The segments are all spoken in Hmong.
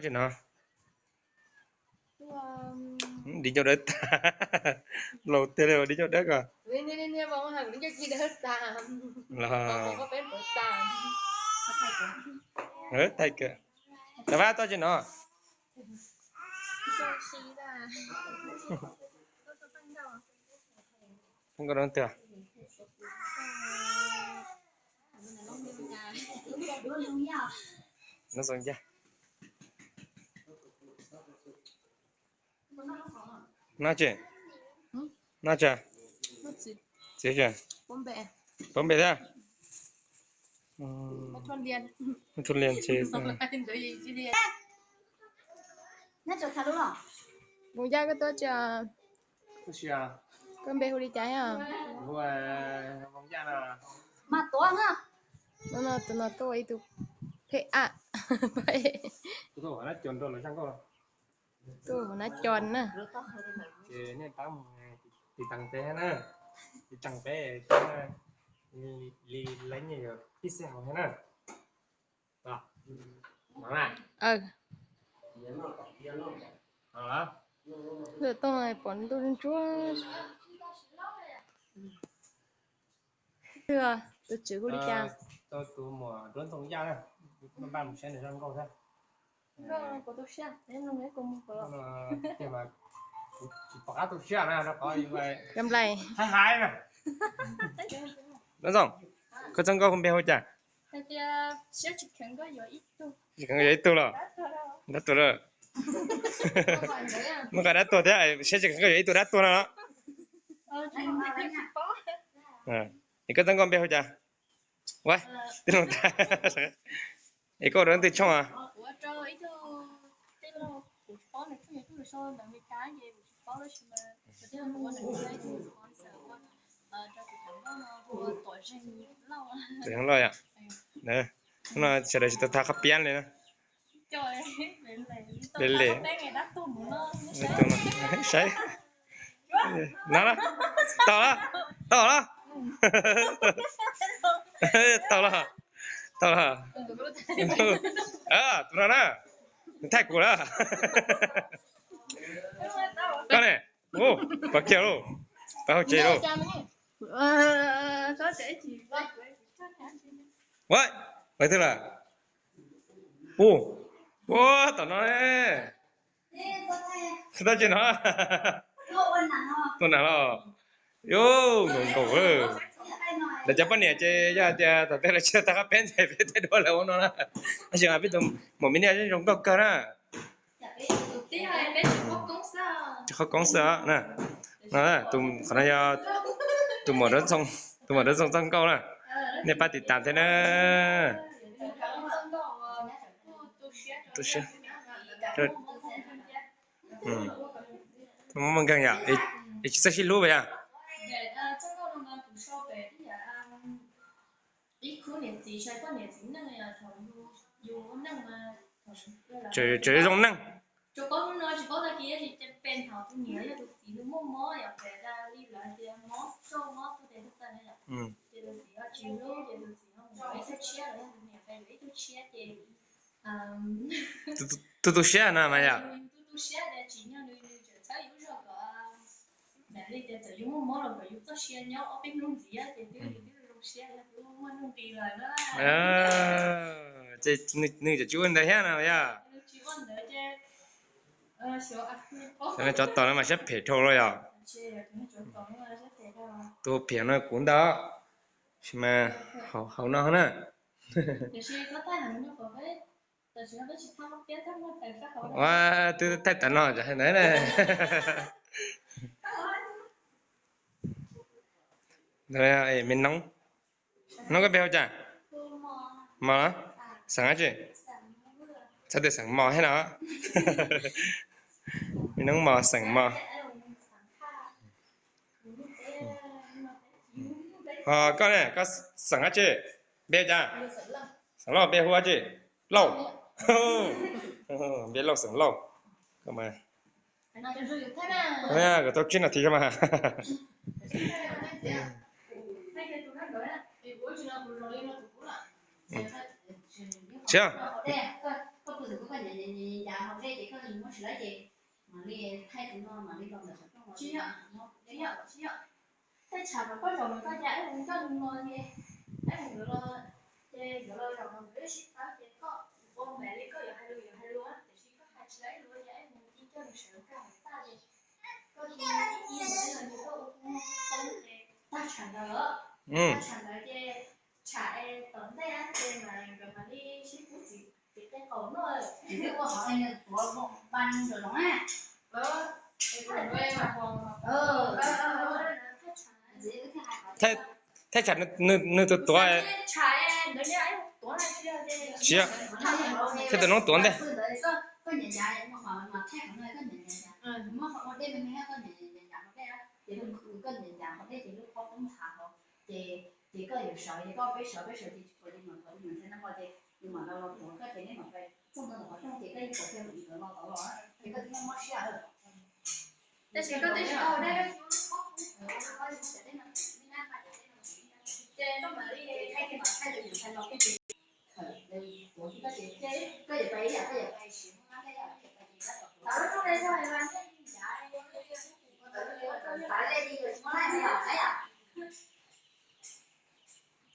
Tsis no, di ncauj dawb tag, laus tiag li di ncauj dawb ko. Los, thaij kawm, rov qab toj tsis no. Nkauj dab twg? Nov zoo yaj. Noj tsi? Noj tsi? Txiv tsi? Pov npe thiab. Mus yaj koj tuaj tsi? Koj npe hu li cas os? Tus no tuaj ua ib tug phej ab. Tuaj hauv nab co na. Tiv taag peb, tiv taag peb, li lawv nyiaj yuav pib xeb hauv thiab na. Lwm tooj pom ntuj ntsuab. Tus tswv hu li cas? Tau tus muam Duab Ntxoo Yaj na, npaj mus saib nws zaj nkauj thiab. Kuv tu siab, kuv tu siab na, rau qhov yus hais hais na. Duab Ntxoo, koj zaj nkauj hu npe hu cas? Siab tsis kheev nkauj yuav ib tug los, dab tuag lawm. Muaj qee dab tuag thiab, siab tsis kheev nkauj yuav ib tug dab tuag no. Es koj zaj nkauj npe hu cas? Ua, twb los tag. Es koj ua rau leej twg tshooj os? Tus Yeeb Lauj yom. Hnub no sawv daws tsis tau tag qhov piab li na. Li li. Saib. No, tau los, tau los. Tau los, tau los. Tus no na, nws thaij kuv lawm. Koj ne, pov kiag lauj, pov hauv tsev lauj. Ua, leej twg lawm? Ua, ua, tom no ne. Tab tsis no, tua nas los. Yus, zoo nkauj lawm. Lawv cov poj niam ces yog tias thaum twg lawv tsis tau qab peb ntxhais peb thiaj dua lawv ua no na. Tab sis mas peb tus muam mi niaj zoo nkauj kawg na. Tsis qhov koob xwb na. Qhov no yog tus muam Dawb Ntxoo, tus muam Dawb Ntxoo txoj nkauj na. Nej pab tiv tam thiab na. Tu siab. Muaj nkeeg yom, es tsis txawj sib hlub yom. Tseem zoo neej. Tu tu siab no mas yom. Ces nws tsis ua ntawd thiab no yom. Cov no tsov tom no mas siab phem dhau los yom. Tus phem no kuv ntag, tab sis mas hauv no na. Ua, twb thaij tas no hais ntawd na. Me noob, noob koj npe hu cas? Mos, xeem dab tsi? Txhob tias xeem Mos thiab no. Me noob Mos, xeem Mos. Ho koj ne, koj xeem dab tsi? Npe hu cas? Xeem Lauj, npe hu dab tsi? Lauj. Npe Lauj, xeem Lauj. Kom tau tsib nas this mas. Siab. Koj pw ntawm koj nyav nyav nyav nyav hauv dej ces koj muab tsis laib ces mam li thaij tus no mam li los ntawm qhov rooj los. Tsis yog, tsis yog, tsis yog. Tej tshav mas koj zaum mas koj nyav ib hmo coj tus no ces ib hmo nkawd los, ces nkawd los zaum no nkawd sib tab ces koj ua npaim li koj yuav hais lus yuav hais lus tiam sis koj hais tsis laib lus ces ib hmo ci coj tus sawv koj hais tag ces koj ci ci ntawd ces koj ua poob ces tag tshav ntawd, tag tshav ntawd ces tshav es tom ntej ces mas nkawd mam li sib pub txiv txiv qe qaum noj. Txiv ua qhov nws tuav npa nws nraum zoov na. Thaij tsam nws tus tuav, tsis yog, thaij tus noob tuav ntej. Ces koj yuav sawv ces koj peb sawv peb sawv ces tsis pom li mam thov li mam nthe no ces yus mam los los tuav koj ces nej mam pais txog ntawm qhov rooj ces koj yeej pom kiag lub ntawd los tod los ces koj thiaj mob siab. Tab sis koj twb tsis tau dab ces koj mam li thaij ces mam thaij tus yus nthe no koj ces koj yuav pais ib yam koj yuav pais siv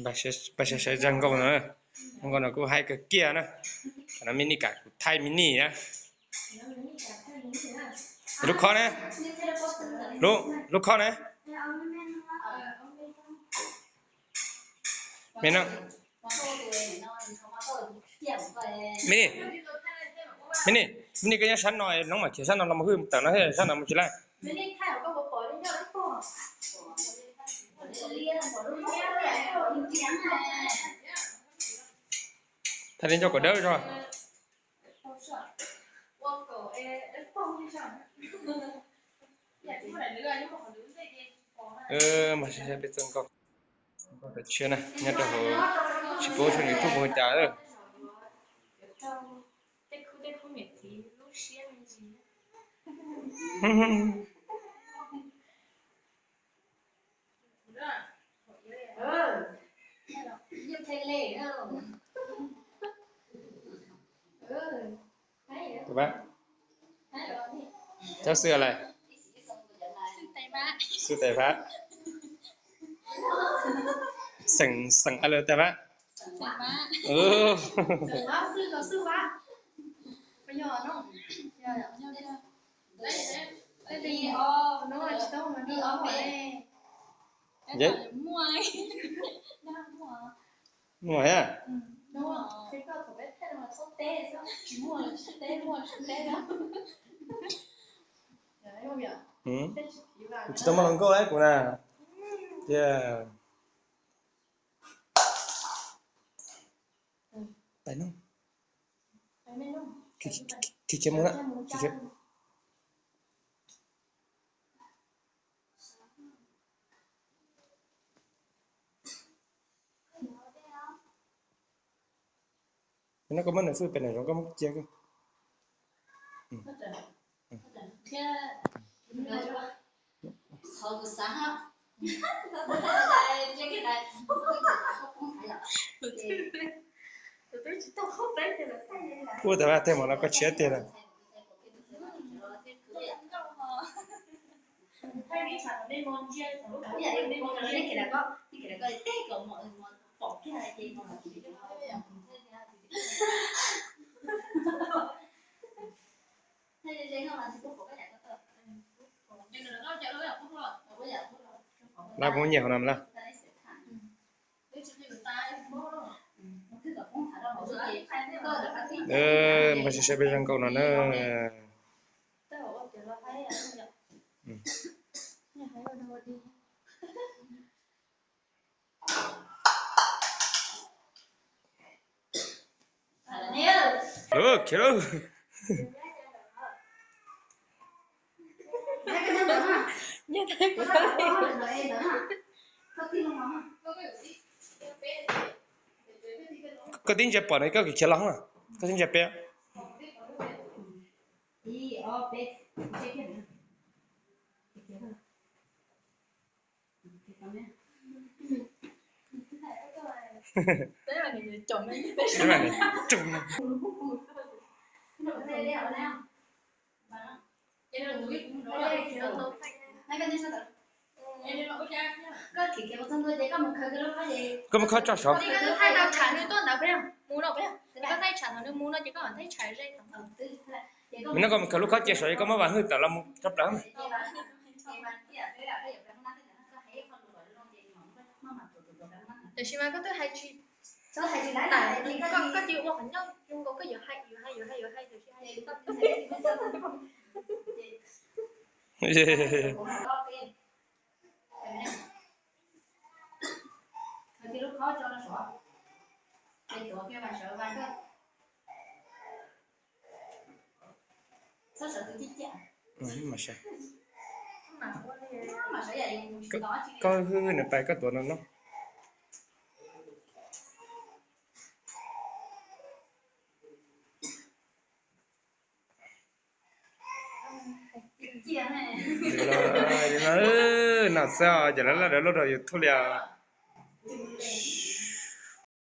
Pab sawv sawv zog nkauj no, nkauj no kuj haib kawg kiag na. Qhov no Mini kam kuv thaij Mini na. Lub khob ne, lub khob ne. Mini, Mini, Mini, koj nyob sab no, noob mam khiav sab no los mus hwj tawm no thiab sab no mus tsis laij. Thaij li ncauj kom dawb zog. Mas saib peb txoj nkauj, nkauj tawm tshiab na, nyob rau hauv, tsis paub tshooj YouTube hu cas. Tus pab, cov xwm lawm, xwm tais pab, xeem xeem a lawm tais pab. Muaj a. Kuv tsis tau muaj hluas nkauj li kuv na. Tiag. Pais no. Khiav khiav mus na. No koj muab nws xwb pem nws zoov koj muab cia koj. Ua tas vaj tej mas no koj tshiab tiag lawm. Lab kuv nyiam hauv no lab. Mas saib peb zoo nkauj no na. Khiav lauj. Koj tib ntsia pom no koj khiav los, koj tib ntsia peb. Peb mam li tsum. Koj mus khob tso saud. Mas no koj mus khaws lub khob cia saud es koj muab Vam Hwj tawm los mus tshaj plaws mas. Tiam sis mas koj twb hais tsis, koj cia ua qhov ncauj zoo nkaus koj yuav hais, yuav hais, yuav hais, yuav hais, tiam sis koj Koj hwj nws pais koj tuav no no. Nom xwb os, ces lawv laj lawv lub rau YouTube li os.